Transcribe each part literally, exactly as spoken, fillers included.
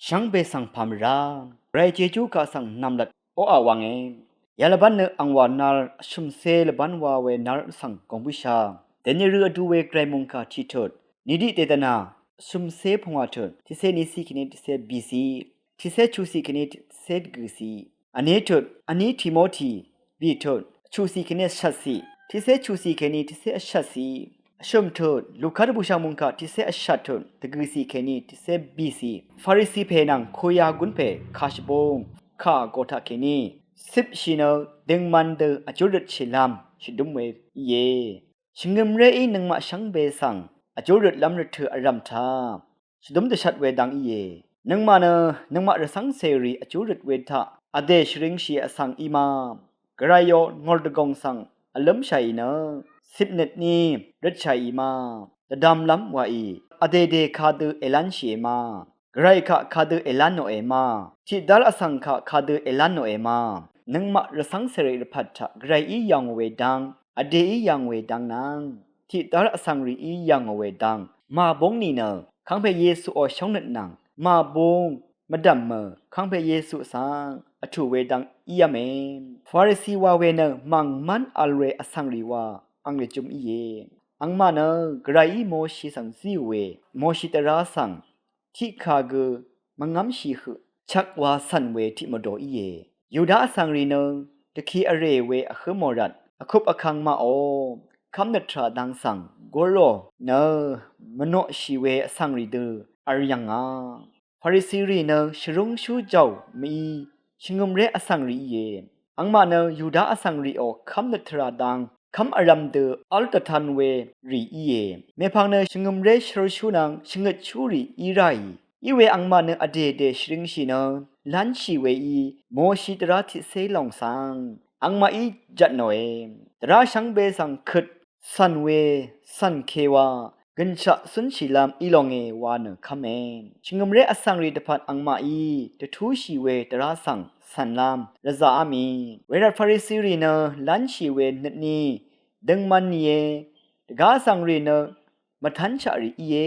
shvngbe svng pà mvrá, Gvray Jejú kaq svng nv̀mlvt oqà wàngé. Yalvbán nø angwà nal vshø̀mcé lvbán wa we nal svng gòngbǿshà. Dèni rø vdu we Gvray mòngkà tiqtut, nìdiq dèdvnà vshø̀mcé pungwà tut, tiqcé nici kèní tiqcé bìci, tiqcé chuqci kèní tiqcé dvgø̀ci. Vní tut, vní Timoti, bì tut, chuqci kèní vshvtci, tiqcé chuqci kèní tiqcé vshvtci. Vshø̀m tut, Luka dvbùshà mòngkà tiqcé vshvt tut, dvgø̀ci kèní tiqcé bìci. Farisi pè nvng kuya gún pè kàshvbung kà gø taq kèní cipshì nø døngman dø vjúrøtshìlv́m shvdúm we íe. Shvngø̀mréí nøngmaq shvngbe svng vjúrøtlv́m rvtø̀ vrv̀m taq shvdúm dvshvt we dang íe. Nøngmaq nø nøngmaq rvcv́ng cèrì vjúrøt we taq vdè shvringshì vsvng í ma. Gvrayò ngòrdvgòng svng vlǿmshàì nø cipnøtní røtshàì ma. Dvdamlv́m waì vdèdè kadø èlánshìe ma. Gvray kaq kadø èlán nòe ma. Tiqdál vsvng kaq kadø èlán nòe ma. Nøngmaq rvcv́ng cèrì rvpvt taq Gvrayí yv̀ngò we dang, vdèí yv̀ngò we dang nvng tiqdál vsvng rìí yv̀ngò we dang màbúng nìnø kangpè Yesuò shóngnøt nvng màbúng mvdv̀mø kangpè Yesu svng vtù we dang ív̄me. Farisi wa we nø mv̀ng mv́n vl we vsvng rì wa ang lvjø̄m íe. Angmaq nø Gvrayí Moshi svng zíò we Moshi tvrá svng tiqkà gø mvngv́mshì høq chvk wa cv̀n we tiq mvdò íe. Yuda vsvng rì nø dvki vrè we vhǿ mò rvt vkup vkvng maqò kv́mnøt tvrà dang svng gurò nø mvnoqshì we vsvng rì dø vl yv̀ngà. Farisi rì nø shvrúngshú jàò mví shvngø̀mré vsvng rì íe. Angmaq nø Yuda vsvng rìò kv́mnøt tvrà dang kv́m vrv̄m dø v́l dvtan we rì íe. Mèpvng nø shvngø̀mré shørshú nvng shvngøtshú rì í ráì. Iwe angmaq nø vdèdè shvringshì nø lánshì weí Moshi tvrá tiqcé lòng svng angmaqí jvtnòe. Tvrá shvngbe svng køt cv̀n we cv̀n ke wa gø̀nshaq cúnshìlv́m í longe wa nø kv́me. Shvngø̀mré vsvng rì dvpvt angmaqí dvtúshì we tvrá svng cv̀nlv́m rvzaqá mì. Wervt Farisi rì nø lánshì we nøtní døngman nìe. Dvgá vsvng rì nø mvtánshaq rì íe.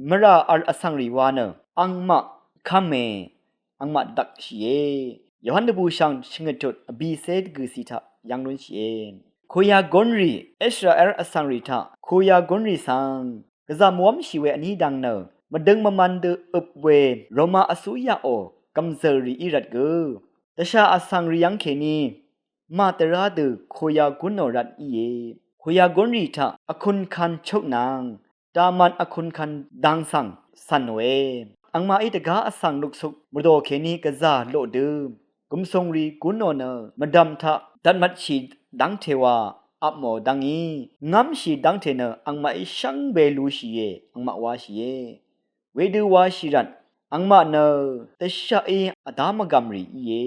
Mvrà vl vsvng rì wa nø angmaq kv́me. Angmaq dvdvkshìe. Yohan dvbùshv̀ng shvngøt tut vbìcé dvgø̀cì taq yv́ng lúnshìe. Kuya gúnrì, Israel vsvng rì taq kuya gúnrì svng gvzà mvwv́mshì we vní dang nø mvdøng mvman dø øp we Roma vsúyaqò gv̀mzø̀l rì í rvt gø dvshà vsvng rì yv́ng kèní màtvrá dø kuya gúnò rvt íe. Kuya gúnrì taq vkunkan chuk nvng dàman vkunkan dang svng cv̀nòe. Angmaqí dvgá vsvng luksuk mvdò kèní gvzà loq dø gùmsùng rì gúnò nø mvdv̀m taq dvtmvtshì dv́ngte wa apmò dv́ngí ngv́mshì dv́ngte nø angmaqí shvngbe lushìe. Angmaq washìe. Wedø washì rvt angmaq nø dvshaqí vdá mvgv̀m rì íe.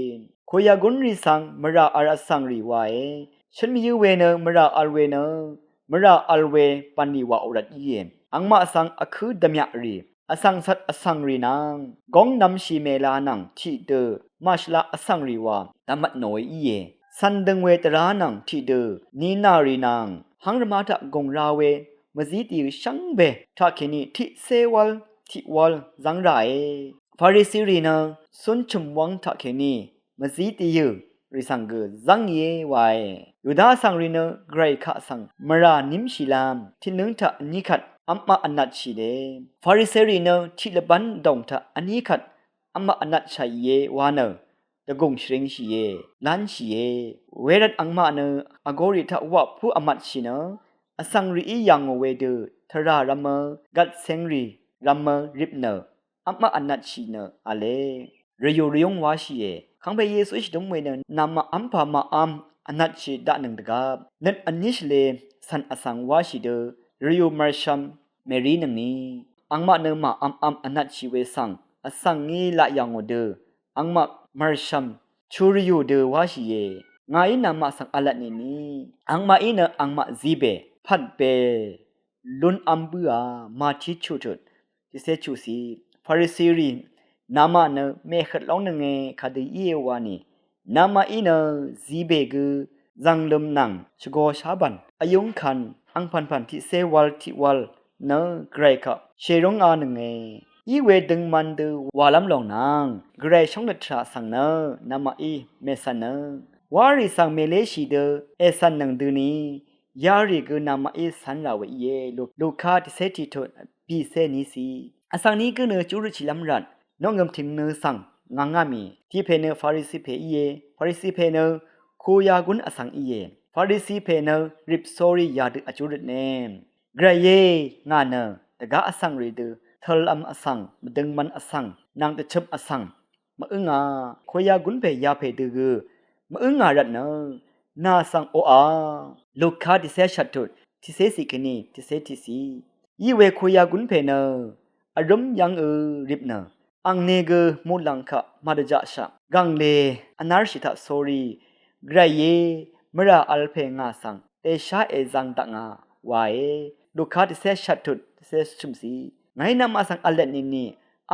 Kuya gúnrì svng mvrà vl vsvng rì wae. Shøn mvyǿ we nø mvrà vl we nø mvrà vl we bv̀nlì wàò rvt íe. Angmaq svng vkǿ dvmyaq rì vsvng cvt vsvng rì nvng góng nv̄mshì mèla nvng tiqdø màshvlaq vsvng rì wa dvmvtnòe íe. Cv̀n døng we tvrá nvng tiqdø ninà rì nvng hv́ng rvmá taq gùng ra we mvzí dìø shvngbe taqkèní tiqcé wv́l tiq wv́l zv́ng ràe. Farisi rì nø cún chø̀m wv́ng taqkèní mvzí dìø rì svng gø zv́ngìe wae. Yuda vsvng rì nø Gvray kaq svng mvrà nímshìlv́m tiqnǿng taq vní kvt v́mmaq vnvtshìe. Farisi rì nø tiq lvbán vdòng taq vní kvt v́mmaq vnvtshàìe wa nø dvgùng shvringshìe, lánshìe. Wervt angmaq nø vgōrì taq waqpú vmvtshì nø vsvng rìí yà ngò wedø tvrà rv̄mø gvtcēng rì rv̄mø rip nø v́mmaq vnvtshì nø v̄le. Rvyù rvyúng wáshìe. Kangpe Yesuí shvdúm we nø namaq v́mpà màv́m vnvtshì daqnøng dvgvp nøt vní shvlē cv̀n vsvng wáshì dø rvyù mv̀rshv̄m mèrí nøngni. Angmaq nø màv́mv́m vnvtshì we svng vsvng ngí laq yà ngò dø angmaq mv̀rshv̄m chu rvyù dø wáshìe. Ngàí namaq svng v̄lvt nìni. Angmaqí nø angmaq zibè pvtbe lún v́m bǿà. Màtiq chuqtut tiqcé chuqciq. Farisi rì namaq nø mèhøt lóngnønge kadø íe wani. Namaqí nø zibè gø zv̀ngløm nvng shvgō shábv̀n vyúngkan angpv̀npv̀n tiqcé wv̄l tiq wv̄l nø Gvray kaq shèrúnganønge. Í we døngman dø wàlv́m lòng nvng, Gvray shóngnøt tvrà svng nø, namaqí mècv̀n nø, wárì svng mèléshì dø ècv̀nnøng døni, yarì gø namaqí cv́nrà we íe. Lu- Luka tiqcé tiqtut, bìcé nícì. Vsvng ní gǿ nø júrøtshìlv́m rvt, noqngø̀m tìng nø svng ngvngá mì. Tiqpè nø Farisi pè íe. Farisi pè nø kuyagún vsvng íe. Farisi pè nø rip sórí yadø vjúrøtne. Gvrayé, ngà nø dvgá vsvngrì dø tø̄lv̄m vsvng, mvdøngman vsvng, nvng dvchøp vsvng mv-ǿngà, kuyagún pè yapè dø gø mv-ǿngà rvtnø, nà svng oqà. Luka tiqcé shvttut, tiqcé cìkèní tiqcé tiqcì. Í we kuyagún pè nø vrǿm yv́ngø rip nø, angni gø muqlàng kaq màdvjaqshaq, gv̀nglè vnárshì taq sórí, Gvrayé, mvrà vl pè ngà svng dèshá èzvng dakngà, wae. Luka tiqcé shvttut, tiqcé shø̀mcì. Ngàí namaq svng v̄lvt nìni,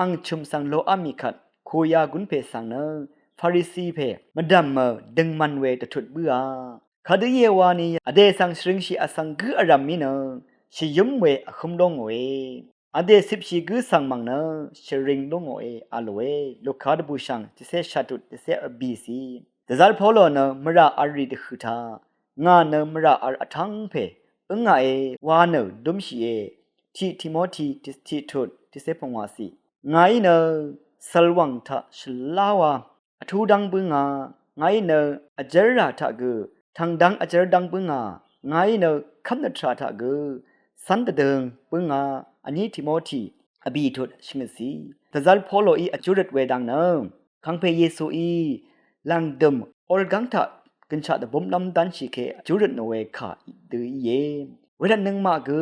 ang chø̀m svng loqá mì kvt, kuyagún pè svng nø, Farisi pè mvdv̀mø døngman we dvtut bǿà. Kadø íe wani, vdè svng shvringshì vsvng gǿ vrv̀m mí nø, shvyǿm we vhǿm lóngòe. Vdè cipshì gǿ svng mv̀ng nø, shvring lóngòe, a lòe. Luka dvbùshv̀ng, tiqcé shvttut, tiqcé vbìcì. Dvzv́r Polo nø mvrà v̄l rì dvhø̀ taq, ngà nø mvrà v̄l vtv́ng pè ǿngàe wa nø dúmshìe. Tiq Timoti tiqtut, tiqcé pungwàcì. Ngàí nø cv̄lwàng taq shvláwa vtú dv́ng bǿngà, ngàí nø vjv́rrà taq gø tv̀ngdv́ng vjv́r dv́ng bǿngà, ngàí nø kv́mnøt tvrà taq gø cv́n dvdøng bǿngà. Vní Timoti vbìtut shvngøtcì. Dvzv́r Poloí vjúrøt we dang nø, kàngpè Yesuí lv̀ngdø̀m orgáng taq gønshaq dvbúmlv́m dv́nshì ke vjúrøt nò we kà dø íe. Wervt nøngmaq gø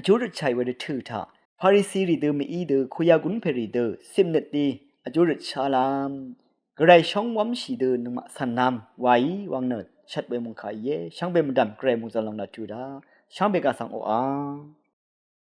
vjúrøtshàì we dvtø̀ taq, Farisirì dø mèí dø kuyagún pèrì dø cipnøt dí vjúrøtshálv́m, Gvray shóng wv́mshì dø nøngmaq cv̀nlv́m waí wvng nø shvt we mòngkà íe. Shvngbe mvdv̀m Gvray mòngzv̀n lòng daq tuda, shvngbe gà svng oqà.